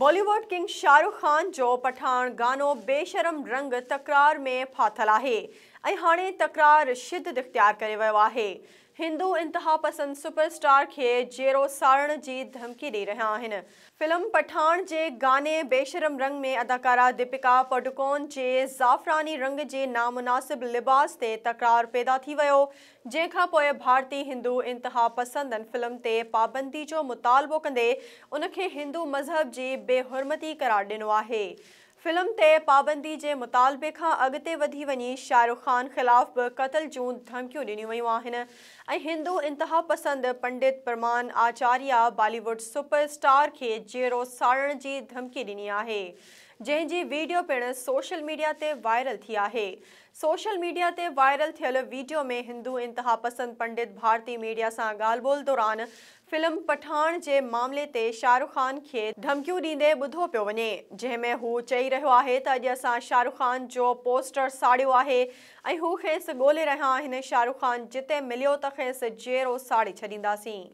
بالي wood king Shah Rukh Khan جو پٺاڻ گانو بيشرم رنگ تڪرار ۾ ڦاٿل آهي ۽ هاڻي تڪرار شدت اختيار ڪري ويو آهي. هندو انتهاپسند سپر اسٽار کي جيئرو ساڙڻ جي ڌمڪي ڏئي رهيا آهن. فلم پٺاڻ جي گاني بيشرم رنگ ۾ اداڪارا ديپيڪا پڊوڪون جي زعفراني رنگ جي نامناسب لباس تي تڪرار پيدا ٿي ويو، جنهن کان پوء ڀارتي هندو انتهاپسندن فلم تي پابندي جو مطالبو ڪندي ان کي هندو مذهب جي بي حرمتي قرار ڏنو آهي. فلم تي پابندي جي مطالبي کان اڳتي وڌي وڃي شاهه رخ خان خلاف به قتل جون ڌمڪيون ڏنيون ويون آهن ۽ هندو انتهاپسند پنڊت پرمان آچاريا بالي ووڊ سپر اسٽار کي جيئرو ساڙڻ جي ڌمڪي ڏني آهي جنهن جي ويڊيو پڻ سوشل ميڊيا تي وائرل ٿي آهي. سوشل ميڊيا تي وائرل ٿيل ويڊيو ۾ هندو انتهاپسند پنڊت ڀارتي ميڊيا سان ڳالهه ٻولهه دوران فلم پٺاڻ جي معاملي تي شاهه رخ خان کي ڌمڪيون ڏيندي ٻڌو پيو وڃي جنهن ۾ هو چئي رهيو آهي ته اڄ اسان شاهه رخ خان جو پوسٽر ساڙيو آهي ۽ هو کيس ڳولي رهيا آهن شاهه رخ خان جتي مليو ته کيس جيئرو ساڙي ڇڏينداسين.